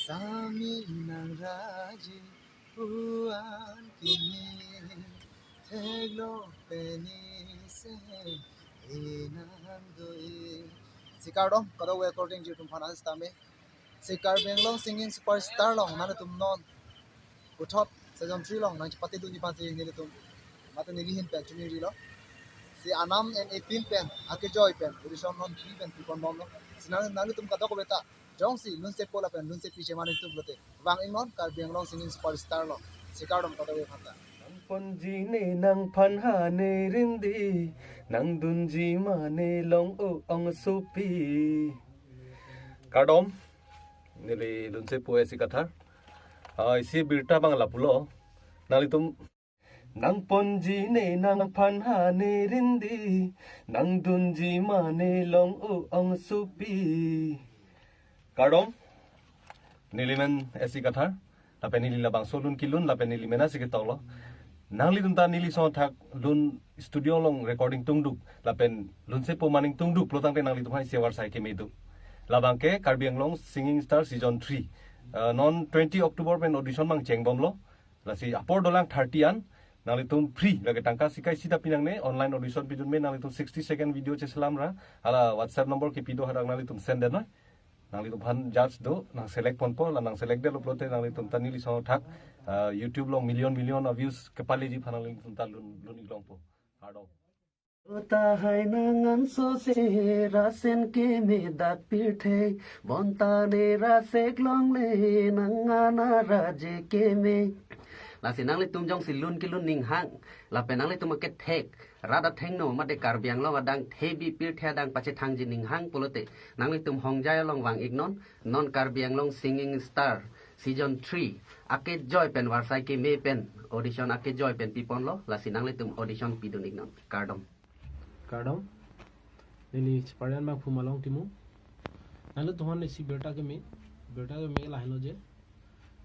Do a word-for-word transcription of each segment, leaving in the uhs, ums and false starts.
Sami nang raji puan kini theklo peni se enang doi. Si kardom, kadokave korte ingjir atum aphan sitame. Si Karbi Anglong singing superstar along nanglitum non puthot season three along nangchepatedunji aphansi nelitum mate neli ahin pen chiningrilo. Si anam en epil pen, akejoi pen, audition non free pen pipon bomlo. Si nang, nanglitum kadokave ta jongsi lunsepo lapen lunsepi cheman ingtung pulote vang-iknon Karbi Anglong singing superstar along. Si kardom kadokave aphanta. Nang ponji ne nang phan ha ne rindi, nang dunji ma ne long-o ongsopi. Kardom, neli lunsepo A C Kathar. Ah, isi birta abang lapulo. Nanglitum nang ponji ne nang phan ha ne rindi, nang dunji ma ne long-o ongsopi. Kardom, neli men A C Kathar, lapen neli labangso lun kelun, lapen neli mena si ketoklo. Nanglitum ta neli asong athak lun studio along recording tungduk, lapen lunsepo aman ingtungduk pulo tangte nanglitum aphan isi avarsai keme do. Labang ke Karbi Anglong Singing Star Season three. Ah, non twenty October pen audition abang chengbomlo. Lasi apor dolang thirty an. Nanglitum free, lake tangka sika isi ta pinangne, online audition pidun me, nanglitum sixty second video cheselam ra, hala WhatsApp number kepi do hadak nanglitum send dun noi. Nanglitum aphan judge do, nang select ponpo, la nang select detlo pulote nanglitum ta neli asong athak, ah, YouTube along million million a views kepaleji aphan nanglitum ta lun, lun-ik longpo. Kardom. Tahai nang anso se rasen keme dak pirthe, bonta ne rasek longle nang ana raje keme. Lasi nanglitum jongsi lun kelun ninghang, lapen nanglitum akethek rat athengno mate Karbi Anglong adang thebi pirthe adang pachethangji ninghang pulote, nanglitum Hongjai along vang-iknon, non Karbi Anglong Singing Star Season three akejoi pen varsai keme pen audition akejoi pen piponlo, lasi nanglitum audition pidun-iknon. Kardom. Kardom. Neli cheparjan abang Phumalong Timung. Nanglitum aphan isi birta keme, birta keme lahenlo je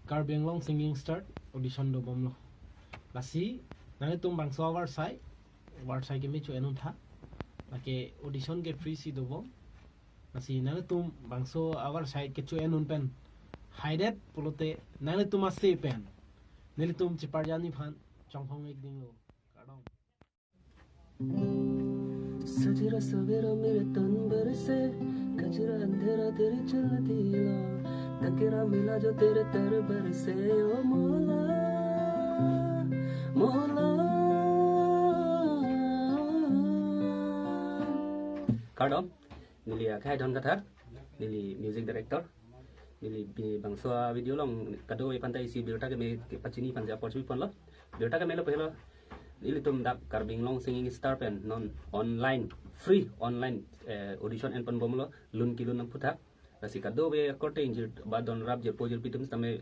Karbi Anglong Singing Star audition dobomlo. Lasi nanglitum bangso avarsai, avarsai keme cho-en untha. Lake audition ke free si dobom. Lasi nanglitum bangso avarsai kecho-en un pen haidet pulote nanglitum ase pen nelitum cheparjanji aphan chongphong-ik dinglo. Kardom. सजरा सवेरा मेरे तन बरसे, गजरा अंधेरा तेरी चलती ला, तकेरा मिला जो तेरे तर बरसे, ओ मोला, मोला। Kardom, neli akhai Don Kathar, neli music director, neli bi-, bangso a video along kadokave aphanta isi birta keme kepachini aphan ja porsi ponlo. Birta keme lapu helo. Nelitum dak Karbi Anglong Singing Star pen non online, free online, eh, audition enponbomlo, lun kelun aphuthak. Lasi kadokave korte ingjir ba don rap jirpo jirpi atum sitame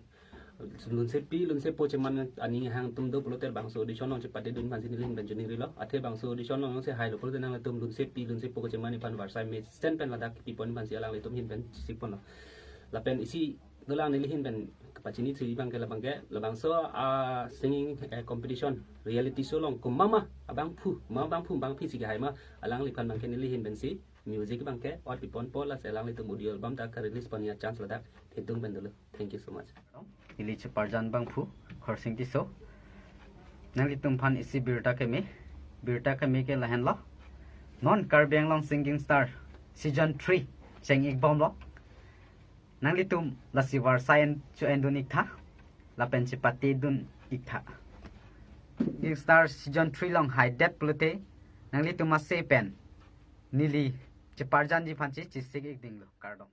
lunsepi lunsepo cheman aning hang atum do pulote bangso audition along chepatedun aphansi neli ahin pen chiningrilo. Athe bangso audition along jongsi hailo pulote nanglitum lunsepi lunsepo cheman aphan varsai mesen pen ladak pipon aphansi alanglitum ahin pen chesik ponlo. Lapen isi dolang neli ahin pen kepachini si abang ke labang ke, labangso a singing, eh, competition, reality show along komat ma abangphu, ma abangphu, bangphi si kehai ma, alangliphan abang ke neli ahin pensi music abang ke ot piponpo, lasi alanglitum audio album ta ke-release ponji a-chance ladak thetung pen dolo. Thank you so much. Neli cheparjan abangphu Khorsing Tisso. Nanglitum aphan isi birta keme, birta keme ke lahenlo. Non Karbi Anglong Singing Star Season three cheng-ikbomlo. Nanglitum lasi varsai en cho-endun-iktha, lapen chepatedun-iktha. Singing Star Season three along haidet pulote nanglitum ase pen neli cheparjanji aphansi chesik-ik dinglo. Kardom.